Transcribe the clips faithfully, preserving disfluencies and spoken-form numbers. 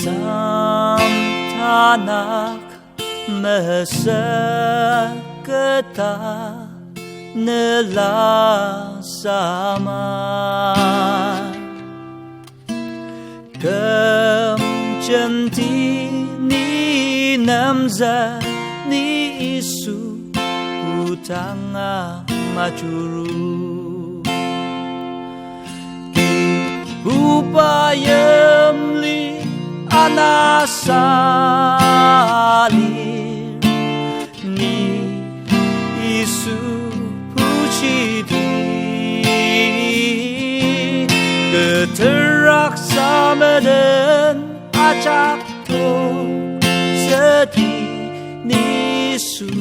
Tang tanak mesüketa nela sama. Küm jenti ni nemzü ni Yisu kotanga majuru. Kibuba yimli anasa lir, ni Yisu pushidi. Keterak samenen ajak toktsüdi, ni Yisu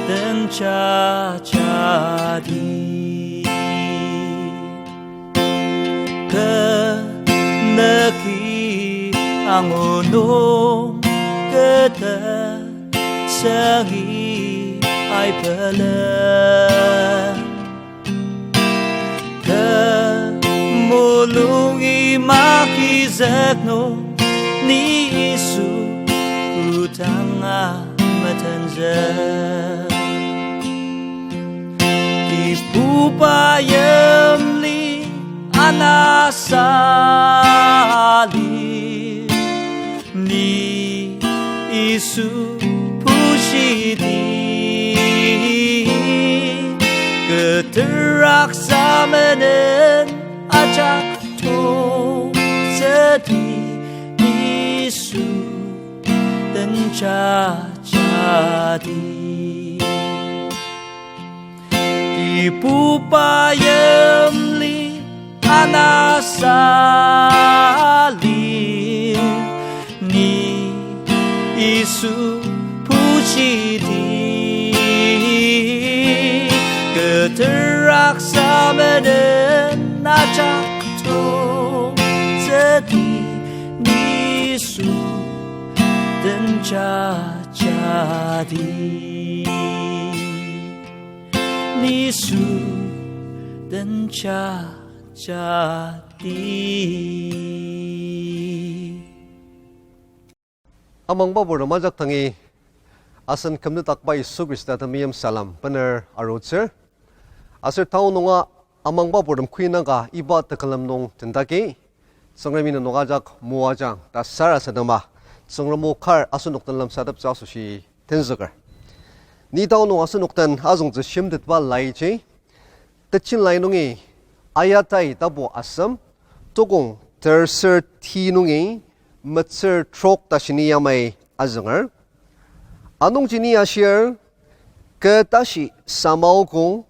den jajadi. Kü nüki angu nung kü ta tsüngi aipelen. Kü mulungi makizük nung ni Yisu kotanga metenzük. Kibuba yimli anasa lir, ni Yisu pushidi. Keterak samenen ajak toktsüdi, Yisu den jajadi. Kibuba yimli anasa lir, ni Yisu pushidi. Keterak samenen ajak toktsüdi, ni Yisu den jajadi. Ni Yisu den jajadi. Amangba purtem ajak dangi asen kümnüdakba Yisu Khrista temeim salem bener arutsür. Aser tao nunga amangba purtem kuinaka iba tekülem nung tendagi, Tsüngremi nenok ajak moajang ta sarasadema, Tsüngrem o kar asenok den lemsateptsü asoshi tenzüker. Ni tao nung asenok den azüngtsü shimtetba laiji, Tejen Lai nungi Ayatai tapu asem, tokong terser ti nungi metsür trok ta shini yamai azünger. Anungji ni ashir, kü tashi samaogo,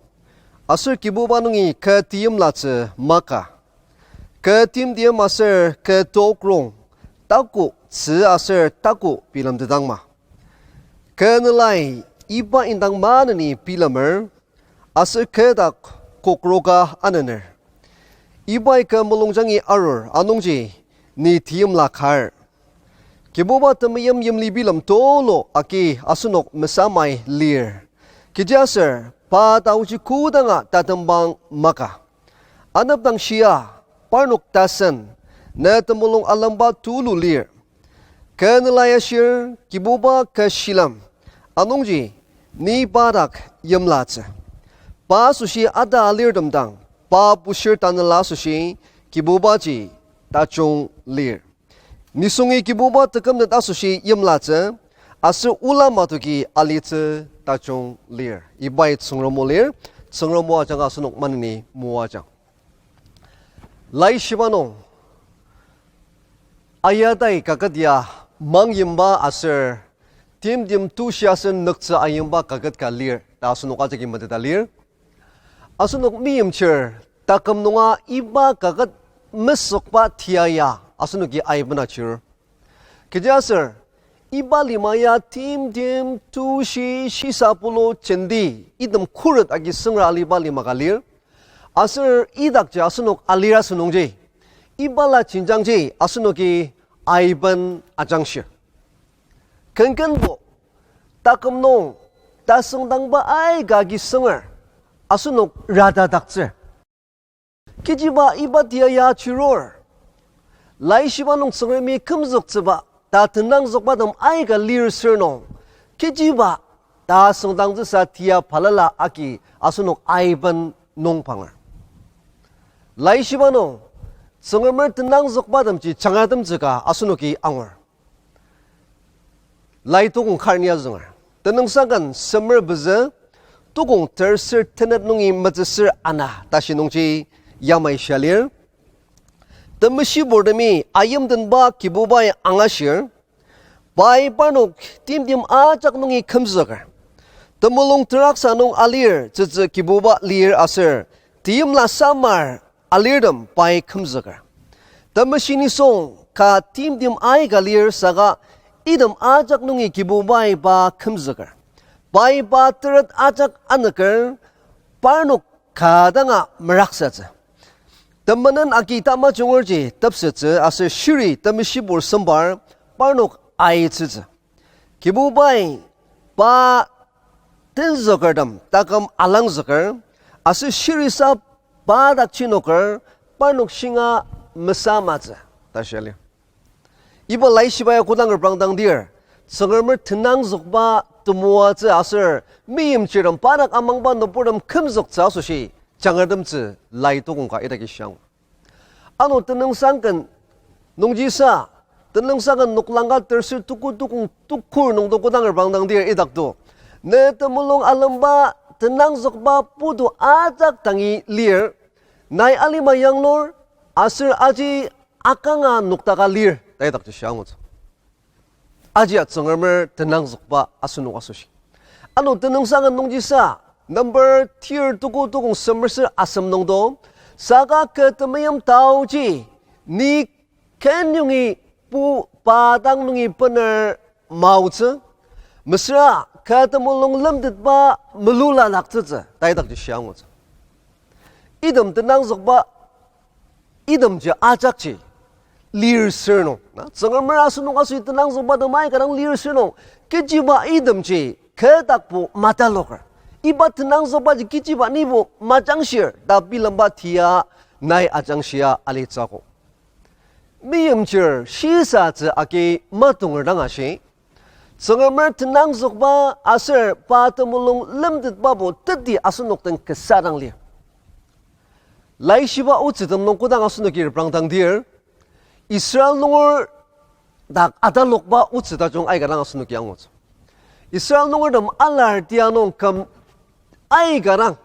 aser Kibuba nungi kü teimlatsü maka. Kü timtem aser kü tokrong, tako tzü aser tako bilemtetangma. Kü nelai iba indang maneni bilemer, aser kü dak kokroka anener. Ibai kü mulungjangi arur anungji ni teimla kar. Kibuba temeim yimli bilem tulu agi asenok mesamai lir. Kechiaser pa taoji kodanga tatembang maka. Anepdang shia, parnok tasen, ne temulung alemba tulu lir. Kü nelai ashir Kibuba kü shilem, anungji ni pa dak yimlatsü. Pa asoshi ata alirtem dang, pa bushir tanela asoshi Kibubaji tajung lir. Nisungi Kibuba tekümtet asoshi yimlatsü, aser ola matoki alitsü tajung lir. Ibai Tsüngrem o lir, Tsüngrem o ajanga asenok maneni moajang. Laishiba nung, Ayatai kaket ya mangyimba aser timtem tushi asen nüktsü ayimba kaket ka lir ta asenok ajaki meteta lir. Asenok meimchir taküm nunga iba kaket mesükba tia ya asenoki aibena chir. Kechiaser iba lima ya timtem tushi shisa pulu jenti item khuret agi süngra aliba lima ka lir. Aser idakji asenok alir asünungji, ibala jenjangji asenoki aiben ajangshir. Kenkenbo taküm nung tasüngdangba aika agi sünger asenok ratatdaktsür. Kechiba iba tia ya chirur. Laishiba nung Tsüngremi kümzüktsüba ta tenangzükbatem aika lir sür nung, kechiba ta süngdangtsüsa tia balala agi asenok aiben nung panger. Laishiba nung Tsüngremer tenangzükbatemji jangratemtsü ka asenoki angur. Lai tukong kar ni azünger. Tenüngsangken semer pezü, tukong terser tenet nungi metsüsür ana tashi nungji yamai shia lir. Temeshiburtemi ayimtenba Kibubai angashir, pai parnok timtem ajak nungi kümzüker. Temulung teraksa nung alir tsütsü Kibuba lir aser, teimla samar alirtem pai kümzüker. Temeshi nisung ka timtem aika lir saka item ajak nungi Kibubai pa kümzüker. Pai pa teret ajak anüker, parnok ka danga meraksatsü. Temenen agi tamajungerji tepsettsü aser shiri temeshibur sembar parnok aitsütsü. Kibubai pa tenzükertem taküm alangzüker, aser shirisa pa dak chinoker, parnok shinga mesamatsü ta shia lir. Iba laishiba ya kodang reprangdang dir, Tsüngremer tenangzükba temoatsü aser meimchirtem pa dak amangba nüburtem kümzüktsü asoshi jangratemtsü lai tukong ka idaki shiang. Ano Tenüngsangken nungjisa, Tenüngsangken noklang ka terser tuku tukong tukur nungto kodang reprangdang dir idakto, ne temulung alemba tenangzükba putu ajak dangi lir, nai alima yanglur, aser aji akanga noktaka lir ta idakji shia angutsü. Ajia Tsüngremer tenangzükba asenok asoshi. Ano Tenüngsangken nungjisa, number tir tuku tukong semer ser asem nungto, saka kü temeim taoji, ni kenyongi pu pa dang nungi bener maotsü, mesüra kü temulung lemtetba meluladaktsütsü ta idakji shia angutsü. Item tenangzükba, itemji ajakji lir sür nung, na, Tsüngremer asenok asoshi tenangzükba temai kadang lir sür nung, kechiba itemji kü dakbo mataloker. Iba tenangzükbaji kechiba nibo majangshir ta bilemba tia nai ajangshia alitsü akok. Meimchir shisatsü agi matonger dang ashi, Tsüngremer tenangzükba aser pa temulung lemtetbabo teti asenok den kasa dang lir. Laishiba otsütem nung kodang asenoki reprangdang dir, Israel nunger dak atalokba otsü tajung aika dang asenoki angutsü. Israel nungertem alar tia nung küm aika dang,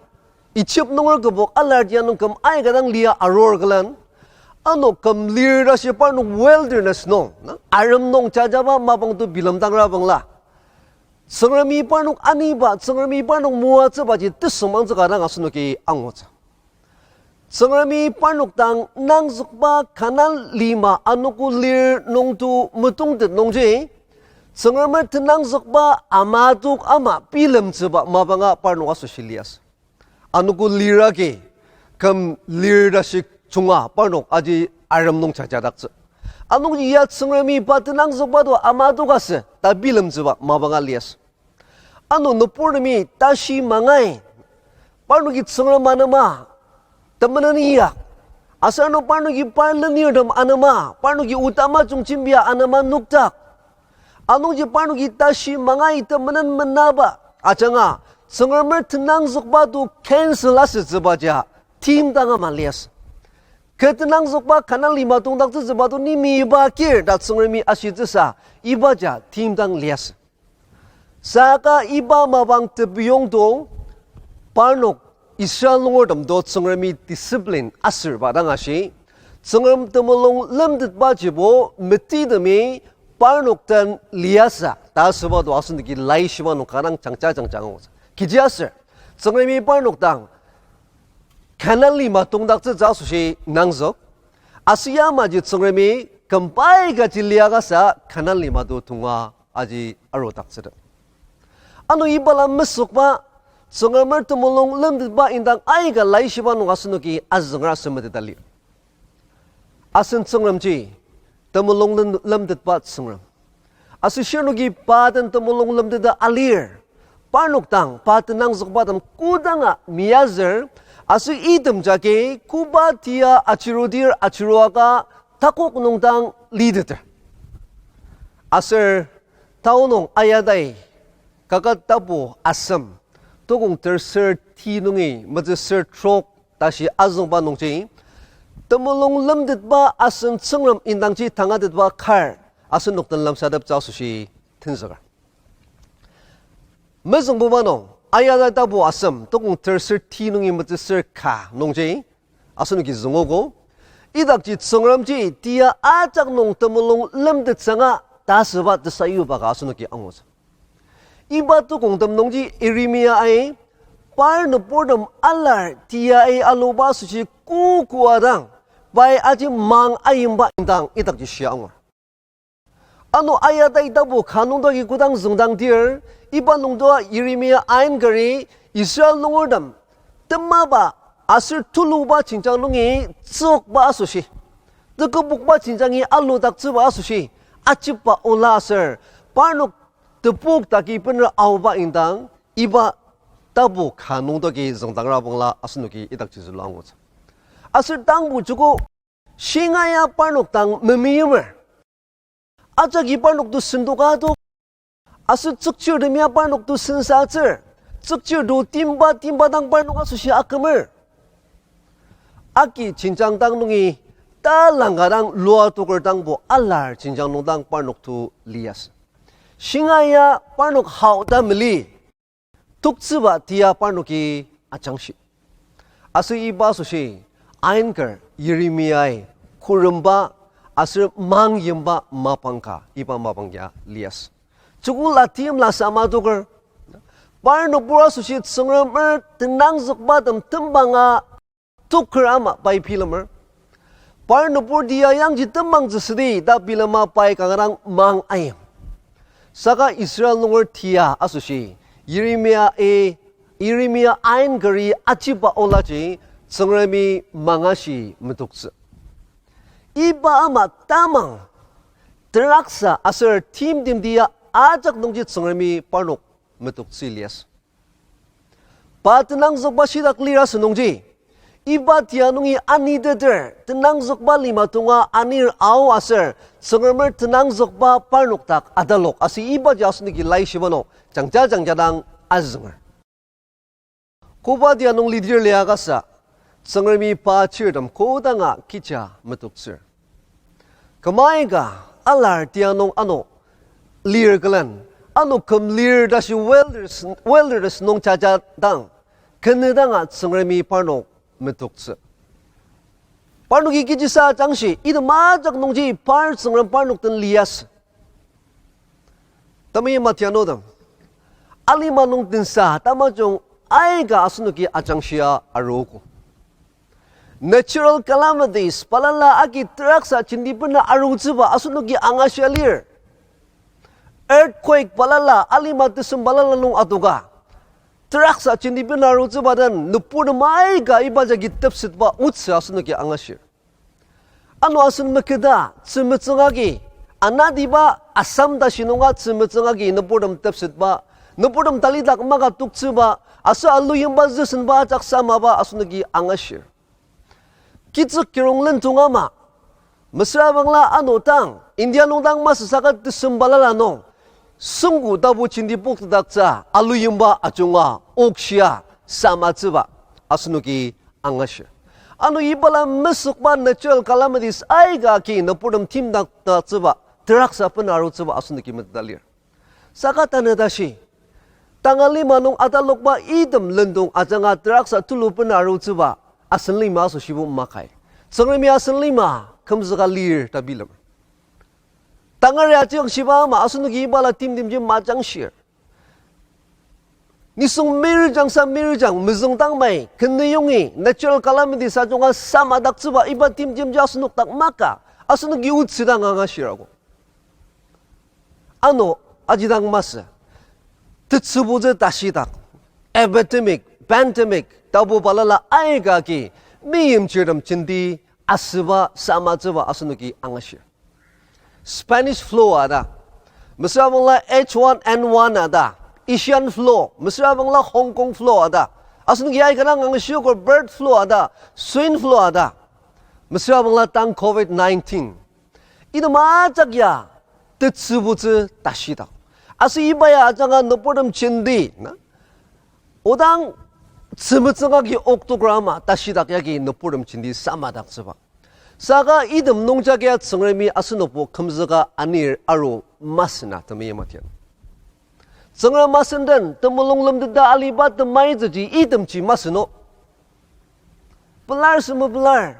Egypt nunger kübok alar tia nung küm aika dang lia arur külen, ano küm lir tashi parnok wilderness nung, na, arem nung jajaba mapang to bilemdangra bangla, Tsüngremi parnok aniba, Tsüngremi parnok moatsübaji tesüngmangtsü ka dang asenoki angutsü. Tsüngremi parnok dang nangzükba Kanan lima anogo lir nungto metongtet nungji, Tsüngremer tenangzükba amatok ama bilemtsüba mapanga parnok asoshi liasü. Anogo lir agi küm lir tashi junga parnok aji arem nung jajadaktsü. Anungji ya Tsüngremi pa tenangzükba to amatok asü ta bilemtsüba mapanga liasü. Ano nüburtemi tashi mangai, parnoki Tsüngrem anema temenen inyak, aser ano parnoki par lenirtem anema, parnoki oda majung jembia anema nokdak. Anungji parnoki tashi mangai temenen menaba ajanga, Tsüngremer tenangzükba to cancel asütsübaji timdang ama liasü. Kü tenangzükba Kanan lima tongdaktsütsüba to ni miba kir ta Tsüngremi ashitsüsa, ibaji timdang liasü. Saka iba mapang tepiyongto, parnok Israel nungertem to Tsüngremi discipline asürba dang ashi, Tsüngrem temulung lemtetbajibo metitemi parnok den liasü ta asüba to asenoki laishiba nung kanga dang jangja jangja angutsü. Kechiaser Tsüngremi parnok dang Kanan lima tongdaktsütsü asoshi nangzük, aser yamaji Tsüngremi küm aikaji liakasa Kanan lima to tonga aji arudaktsütet. Ano ibala mesükba, Tsüngremer temulung lemtetba indang aika laishiba nung asenoki azünger asü meteta lir. Asen Tsüngremji temulung lem-, lemtetba Tsüngrem. Aser shirnoki pa den temulung lemteta alir, parnok dang pa tenangzükbatem kodanga miazür, aser item jagi koba tia achirudir achiruaka takok nung dang liteter. Aser tao nung ayadai kaket tapu asem, tokong terser ti nungi metsüser trok tashi azüngba nungji, temulung lemtetba asen Tsüngrem indangji tangatetba kar asenok den lemsateptsü asoshi tenzüker. Mezüngbuba nung, ayadai tapu asem, tokong terser ti nungi metsüser ka nungji, asenoki züngogo. Idakji Tsüngremji tia ajak nung temulung lemtetsüanga ta asüba tesayuba ka asenoki angutsü. Iba tokongtem nungji Yeremia-i, par nüburtem alar tiai aluba asoshi kokoa dang, pai aji mang ayimba indang idakji shia angur. Ano ayadai tapu ka nungdoki kodang züngdangdir, iba nungdoa Yeremia ainkeri Israel nungertem temaba aser tuluba jenjang nungi tsükba asoshi, tekübokba jenjangi aludaktsüba asoshi, achiba ola aser parnok tepok taki bener aoba indang, iba tapu ka nungdoki züngdangra bangla asenoki idakji zülua angutsü. Aser tangbo joko shingaia parnok dang memeimer. Ajaki parnok to sendoka to. Aser tsükchirtem ya parnok to sensatsür. Tsükchir to timba timba dang parnok asoshi akümer. Aki jenjang dang nungi talangka dang lua toker dangbo alar jenjang nung dang parnok to liasü. Shingaia parnok hao ta meli toktsüba tia parnoki ajangshi. Aser iba asoshi, ainker Yeremiai kuremba aser mangyimba mapang ka, iba mapang ya liasü. Joko la timla sama toker, par nübur asoshi Tsüngremer tenangzükbatem tembanga toker ama pai bilemer. Par nübur tia yangji tembangtsü südi ta bilema pai kanga dang mang ayim. Saka Israel nunger tia asoshi, Yeremia-i, Yeremia ainkeri achiba olaji Tsüngremi mangashi metoktsü. Iba ama tamang teraksa aser timtem tia ajak nungji Tsüngremi parnok metoktsü liasü. Pa tenangzükba shitak lir asü nungji, iba tia nungi aniteter, tenangzükba lima tonga anir ao aser, Tsüngremer tenangzükba parnok dak atalok aser ibaji asenoki laishiba nung jangja jangja dang azünger. Koba tia nung lidir liakasa, Tsüngremi pa chirtem kodanga kecha metoktsür. Kümai ka alar tia nung ano lir külen, ano küm lir tashi wilderness, wilderness nung jaja dang, kenü danga Tsüngremi parnok metoktsü. Parnoki kechisa ajangshi, item ajak nungji par Tsüngrem parnok den liasü. Temeim atianudang, alima nung tensa tamajung aika asenoki ajangshia arogo. Natural calamities balala agi teraksa jenti bena arutsüba asenoki angashia lir. Earthquake balala, alima tesem balala nung adoka teraksa jenti bena arutsüba den nüburtem aika iba jagi tepsetba otsü asenoki angashir. Ano asen meketa tzümetsüng agi, anatiba Assam tashi nunga tzümetsüng agi nüburtem tepsetba, nüburtem talidak maka toktsüba, aser aluyimba züsenba ajak samaba asenoki angashir. Kitsük kirong lendong ama, mesüra bangla ano tang India nung dang masü saka tesem balala nung, süngku tapu jenti poktedaktsü aluyimba ajunga okshia samatsüba asenoki angashir. Ano ibala mesükba natural calamities aika agi nüburtem timdaktsüba, teraksa bena arutsüba asenoki meteta lir. Saka tanü tashi, tanga lima nung atalokba item lendong ajanga teraksa tulu bena arutsüba asen lima asoshibo makai. Tsüngremi asen lima kümzüka lir ta bilemer. Tangari ajiangshiba ama asenoki ibala timtemji majangshir. Nisung mirijangsa mirijang mezüngdang mai kenüyongi natural calamities ajunga samadaktsüba iba timtemji asenok dak maka, asenoki otsü dang angashirago. Ano ajidang masü, tetsübutsü tashidak, epidemic, pandemic tapu balala aika agi meimchirtem jenti asüba samatsüba asenoki angashir. Spanish flu ata, mesüra bangla H one N one ata, Asian flu, mesüra bangla Hong Kong flu ata, asenoki aika dang angashiogo bird flu ata, swine flu ata. Mesüra bangla tang covid nineteen item ajak ya tetsübutsü tashidak. Aser iba ya ajanga nüburtem jenti na, odang tzümetsüng agi oktoker ama tashidak yagi nüburtem jenti samadaktsüba. Saka item nungjagia Tsüngremi asenokbo kümzüka anir aru masü na temeim atian. Tsüngrem asen den temulung lemteta aliba temaitsüji itemji masü no. Pelar sü mepelar.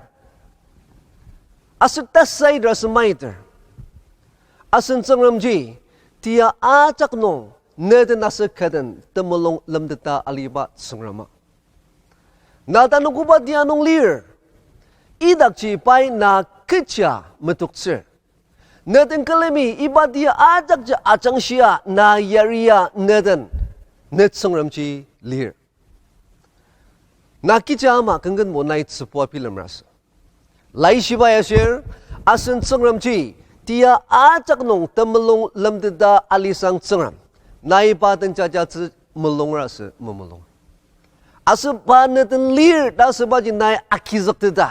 Aser tasai drasü maiter. Asen Tsüngremji, tia ajak nung, ne den aser kü den temulung lemteta aliba Tsüngrema. Na tanokoba tia nung lir, idakji pai na kecha metoktsür. Ne den külemi iba tia ajakji ajangshia na yaria ne den, ne Tsüngremji lir. Na kecha ama kenkenbo nai tsübua bilemrasü. Laishiba ya shir, asen Tsüngremji, tia ajak nung temulung lemteta alisang Tsüngrem. Nai pa den jajatsü mulungrasü memulung. Aser pa ne den lir ta asübaji nai agizükteta.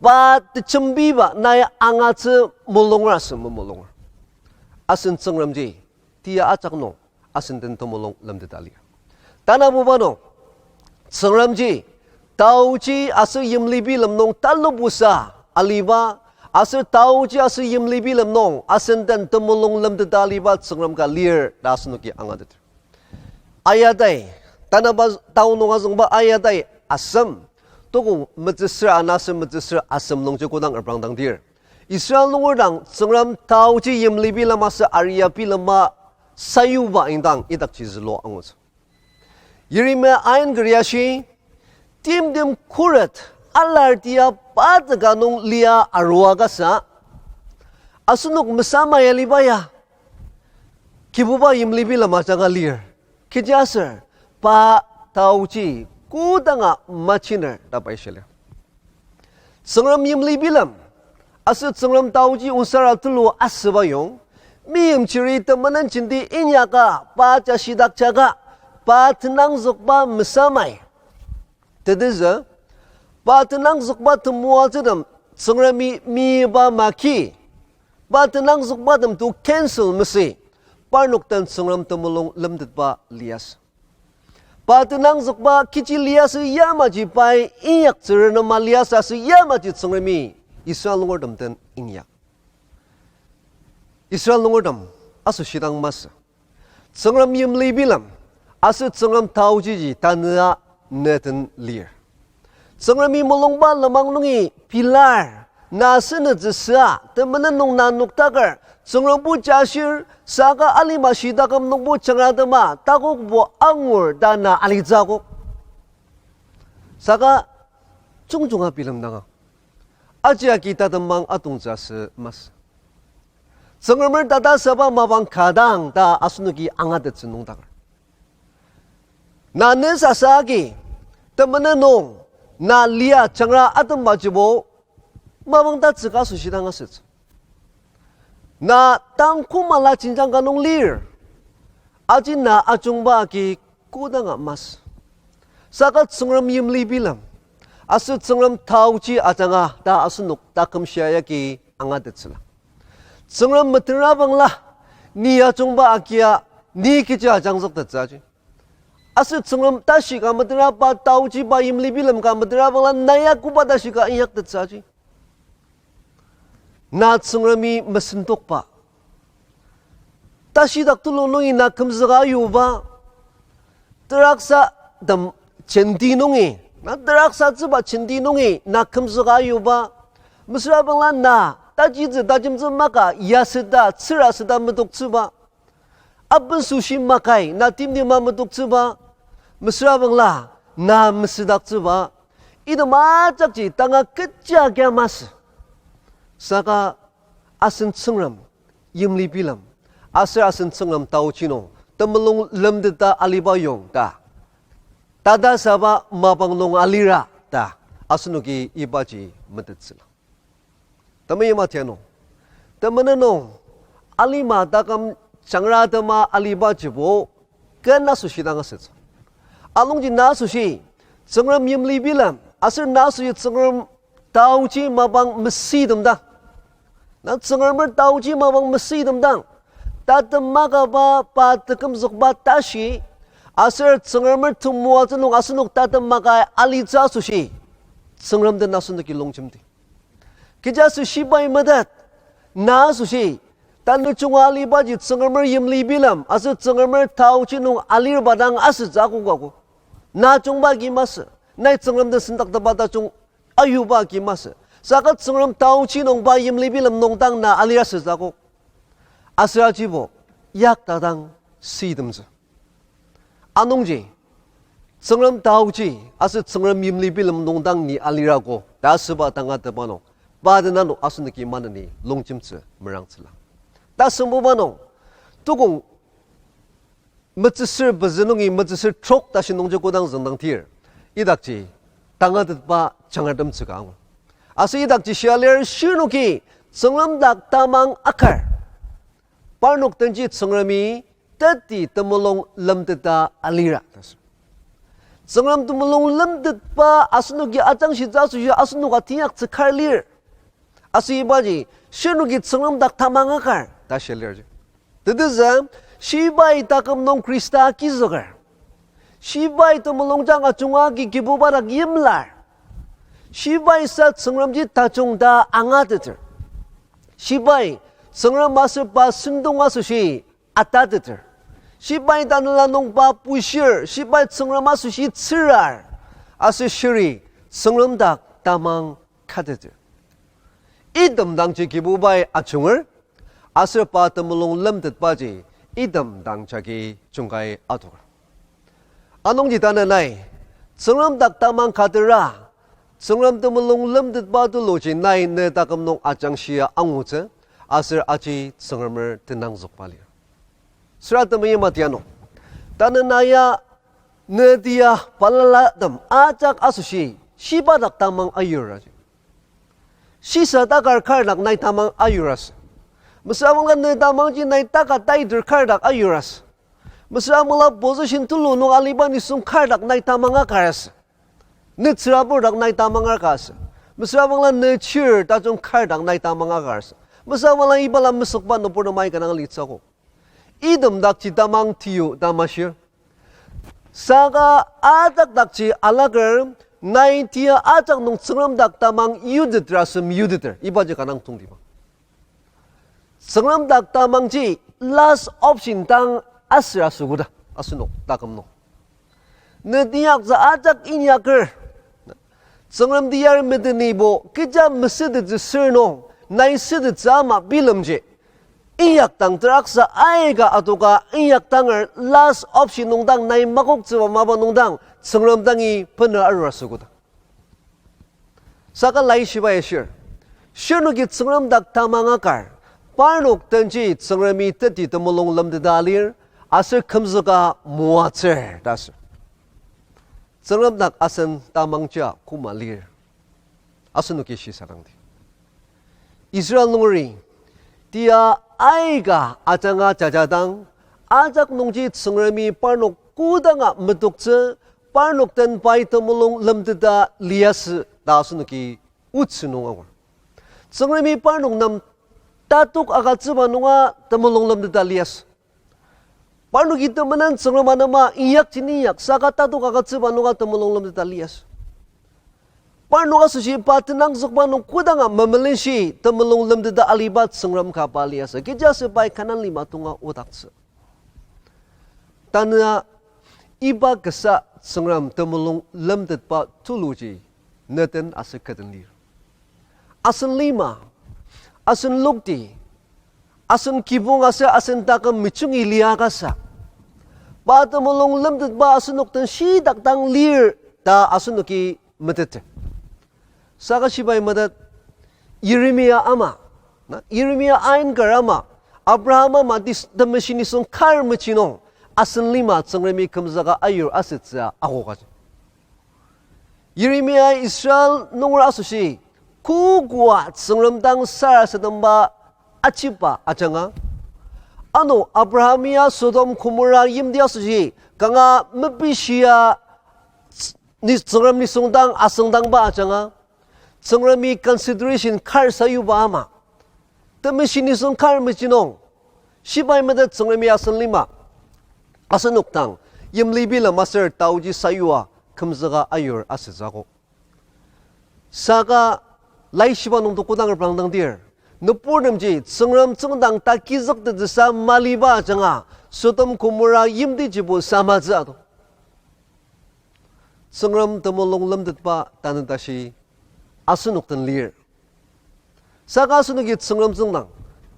Pa tejembiba nai angatsü mulungrasü memulung. Asen Tsüngremji, tia ajak nung, asen den temulung lemteta lir. Tanabuba nung, Tsüngremji, taoji aser yimli bilem nung talubusa aliba, aser taoji aser yimli bilem nung asen den temulung lemteta aliba Tsüngrem ka lir ta asenoki angateter. Ayadai, tanaba tao nung azüngba Ayadai asem, tokong metsüsür ana aser metsüsür asem nungji kodang reprangdangdir, Israel nunger dang Tsüngrem taoji yimli bilem aser aria bilema sayuba indang idakji zülua angutsü. Yeremia ain keriashi, timtem khuret alar tia pa teka nung lia arua kasa, asenok mesama ya liba ya, Kibuba yimli bilem ajanga lir. Kechiaser, pa taoji kodanga machiner ta pai shilir. Tsüngrem yimli bilem aser Tsüngrem taoji onsara tulu asüba yong, meimchiri temenen jenti inyaka pa jashidakjaka, pa tenangzükba mesamai. Tetezü, pa tenangzükba temoatsütem Tsüngremi miba maki, pa tenangzükbatem to cancel masü, parnok den Tsüngrem temulung lemtetba liasü. Pa tenangzükba kechi liasü yamaji pai inyaktsürnema liasü aser yamaji Tsüngremi Israel nungertem den inya. Israel nungertem asoshidang masü. Tsüngrem yimli bilem aser Tsüngrem taojiji tanüa ne den lir. Tsüngremi mulungba lenmang nungi pilar, na senütsüsüa, temenen nung na noktaker, Tsüngrembo jashir, saka alima shitaküm nungbo jangratema, takokbo angur ta na alitsü akok. Saka jungjunga bilemdanga, aji agi tatembang atongtsü asü masü. Tsüngremer tatasaba mapang ka dang ta asenoki angatettsü nüngdaker. Na ne sasa agi, temenen nung, na lia jangra atembajibo, mapang tatsüka asoshi dang asütsü. Na tang koma la jenjang ka nung lir, aji na ajungba agi kodanga masü. Saka Tsüngrem yimli bilem aser Tsüngrem taoji ajanga ta asenok taküm shia yagi angatettsüla. Tsüngrem metera bangla, ni ajungba agia, ni kechi ajangzüktettsü aji. Aser Tsüngrem tashi ka metera, pa taoji, pa yimli bilem ka metera bangla, na ya koba tashi ka inyaktettsü aji. Na Tsüngremi mesendokba, tashidak tulu nungi na kümzüka yuba, teraksatem jenti nungi, na teraksatsüba jenti nungi na kümzüka yuba, mesüra bangla na tajitsü tajemtsü maka yaseta tsüraseta metoktsüba, aben süshi makai na timtima metoktsüba, mesüra bangla na mesüdaktsüba, item ajakji tanga kecha kia masü. Saka asen Tsüngrem yimli bilem aser asen Tsüngrem taoji nung temulung lemteta aliba yong ta, tatasaba mapang nung alira ta, asenoki ibaji metettsüla. Temeim atianu, temenen nung alima taküm jangratema alibajibo ken asoshi dang asütsü. Anungji na asoshi Tsüngrem yimli bilem aser na asoshi Tsüngrem taoji mapang mesüitem dang. Na Tsüngremer taoji mapang mesüitem dang. Tatem makaba pa tekümzükba tashi, aser Tsüngremer temoatsü nung asenok tatem maka alitsü asoshi, Tsüngrem den asenoki longjemdi. Kechiaser shibai metet, na asoshi, tanü junga alibaji Tsüngremer yimli bilem aser Tsüngremer taoji nung alirba dang asütsü akok ako. Na jungba ki masü, nai Tsüngrem den sendaktepa tajung ayuba ki masü. Saka Tsüngrem taoji nung pa yimli bilem nung dang na alir asütsü akok. Aser ajibo, yakta dang süitemtsü. Anungji, Tsüngrem taoji, aser Tsüngrem yimli bilem nung dang ni alirako ta asüba tangatetba nung, pa den ano asenoki maneni longjemtsü merangtsüla. Tasembuba nung, tukong metsüsür pezü nungi metsüsür trok tashi nungji kodang züngdangtir, idakji tangatetba jangratemtsü ka angur. Aser idakji shia lir, shirnoki Tsüngrem dak tamang akar, parnok denji Tsüngremi teti temulung lemteta alira ta sür. Tsüngrem temulung lemtetba asenoki ajangshitsü asoshi asenoka teinyaktsü kar lir. Aser ibaji, shirnoki Tsüngrem dak tamang akar ta shia lirji. Tetezü, shibai taküm nung Khrista agizüker. Shibai temulungjang ajunga agi Kibuba dak yimlar. Shibai sa Tsüngremji tajung ta angateter. Shibai Tsüngrem aser pa sentong asoshi atateter. Shibai tanela nung pa bushir, shibai Tsüngrem asoshi tsürar. Aser shiri Tsüngrem dak tamang kateter. Item dangji Kibubai ajunger, aser pa temulung lemtetbaji item dangjagi jungkai adoker. Anungji tanü nai, Tsüngrem dak tamang katera, Tsüngrem temulung lemtetba tuluji nai ne taküm nung ajangshia angutsü, aser aji Tsüngremer tenangzükba lir. Süra temeim atiano, tanü na ya ne tia balalatem ajak asoshi shiba dak tamang ayur aji. Shisa takar kar dak nai tamang ayur asü. Mesüra bangla ne tamangji nai taka taiter kar dak ayur asü. Mesüra bangla position tulu nung aliba nisung kar dak nai tamang akar asü. Ne tsürabur dak nai tamang akar asü. Mesüra bangla ne chir tajung kar dak nai tamang akar asü. Mesüra bangla ibala mesükba nüburtem ai kanga litsü akok. Item dakji tamang tiyu ta mashir. Saka ajak dakji alaker, nai tia ajak nung Tsüngrem dak tamang yuteter asem yuteter, ibaji kanga tongtibang. Tsüngrem dak tamangji last option dang aser asüogo ta, asenok taküm nung. Ne inyaktsü ajak inyaker, Tsüngrem tiyar metenibo kecha mesütettsü sür nung, nai sütettsü ama bilemji inyakdang teraksa aika adoka inyakdanger last option nung dang nai makoktsüba mapa nung dang Tsüngrem dangi bener arur asüogo ta. Saka Laishibai ashir, shirnoki Tsüngrem dak tamang akar, parnok denji Tsüngremi teti temulung lemteta lir, aser kümzüka moatsür ta sür. Tsüngrem dak asen tamangjia koma lir, asenoki shisadangdi. Israel nungeri tia aika ajanga jajadang, ajak nungji Tsüngremi parnok kodanga metoktsü, parnok den pai temulung lemteta liasü ta asenoki otsü nung angur. Tsüngremi parnok nem tatok agütsüba nunga temulung lemteta liasü. Parnoki temenen Tsüngrem anema inyakji inyak saka tatok agütsüba nunga temulung lemteta liasü. Parnok asoshi pa tenangzükba nung kodanga memelenshi temulung lemteta aliba Tsüngrem ka pa liasü. Kechiaser pai Kanan lima tonga odaktsü. Tanü iba kasa Tsüngrem temulung lemtetba tuluji neden aser kü den lir? Asen lima, asen lokti, asen kibong aser asen taküm mejungi liakasa, pa temulung lemtetba asenok den shidak dang lir ta asenoki meteter. Saka shibai metet, Yeremia ama, na, Yeremia ainkar ama, Abraham ama, dis-, temeshi nisung kar mechi nung, asen lima Tsüngremi kümzüka ayur asütsü akokaji. Yeremia Israel nunger asoshi, kokoa Tsüngrem dang sarasademba achiba ajanga, ano Abraham ya Sodom Gomorrah yimti asoshi, kanga mepishia ts-, ni-, Tsüngrem nisung dang asüngdangba ajanga, Tsüngremi consideration kar sayuba ama, temeshi nisung kar mechi nung, shibai metet Tsüngremi asen lima, asenok dang yimli bilem aser taoji sayua kümzüka ayur asütsü akok. Saka laishiba nungto kodang reprangdangdir, nüburtemji Tsüngrem tsüngdang takizüktettsüsa maliba ajanga, Sodom Gomorra yimtijibo samatsü ato. Tsüngrem temulung lemtetba tanü tashi asenok den lir. Saka asenoki Tsüngrem tsüngdang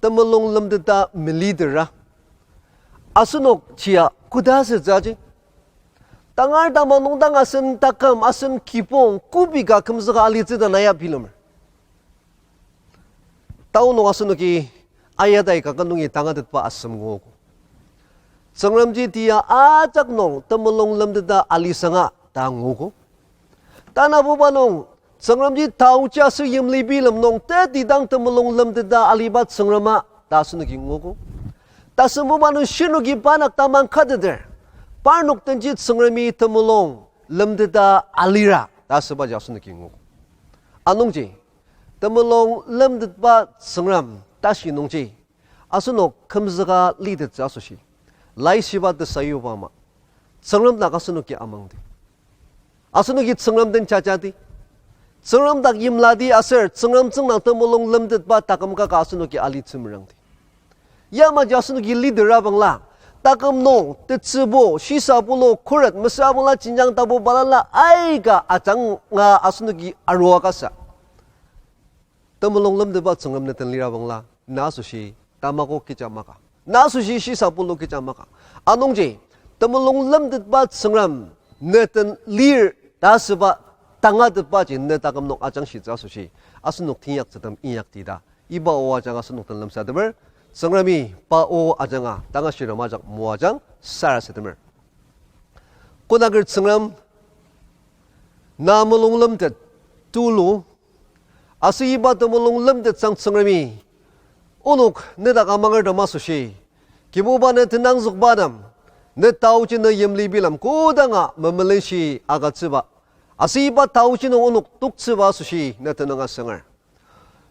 temulung lemteta melitera, asenok chia koda asütsü aji? Tangar tamang nung dang asen taküm, asen kibong, kübok ka kümzüka alitsü ta na ya bilemer. Tao nung asenoki ayatai kaket nungi tangatetba asem nguogo. Tsüngremji tia ajak nung temulung lemteta alisanga ta nguogo. Tanabuba nung, Tsüngremji taoji aser yimli bilem nung tetidang temulung lemteta aliba Tsüngrema ta asenoki nguogo. Tasembuba nung shirnoki pa dak tamang kateter, parnok denji Tsüngremi temulung lemteta alira ta asübaji asenoki nguogo. Anungji, temulung lemtetba Tsüngrem tashi nungji, asenok kümzüka litettsü asoshi, laishiba tesayuba ama, Tsüngrem dak asenoki amangdi. Asenoki Tsüngrem den jajadi. Tsüngrem dak yimladi aser Tsüngrem tsüngdang temulung lemtetba taküm kaka asenoki alitsü merangdi. Yamaji asenoki litera bangla, taküm nung tetsübo, shisabulu, khuret, mesüra bangla, jenjang tapu balala aika ajanga asenoki arua kasa, temulung lemtetba Tsüngrem ne den lira bangla, na asoshi tamako kecha maka, na asoshi shisabulu kecha maka. Anungji, temulung lemtetba Tsüngrem ne den lir ta asüba tangatetbaji ne taküm nung ajangshitsü asoshi, asenok teinyaktsütem inyakdi ta iba o ajanga asenok den lemsatemer. Tsüngremi pa o ajanga tanga shirem ajak moajang sarasademer. Konaker Tsüngrem, na mulung lemtet tulu, aser iba temulung lemtetsang Tsüngremi, onok ne dak amangertem asoshi, Kibuba ne tenangzükba nem, ne taoji ne yimli bilem kodanga memelenshi agütsüba, aser iba taoji nung onok toktsüba asoshi ne tenüng asanger.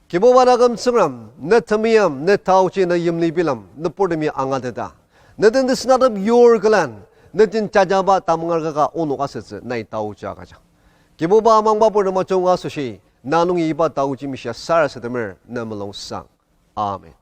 Kibuba taküm Tsüngrem, ne temeim, ne taoji, ne yimli bilem nüburtemi angateta, ne den tesünatep yur külen, ne den jajaba tamanger kaka onok asütsü nai taoji agüjang. Kibuba amangba purtem ajunga asoshi, na nungi iba taoji mishia sarasademer ne mulungsang. Amen.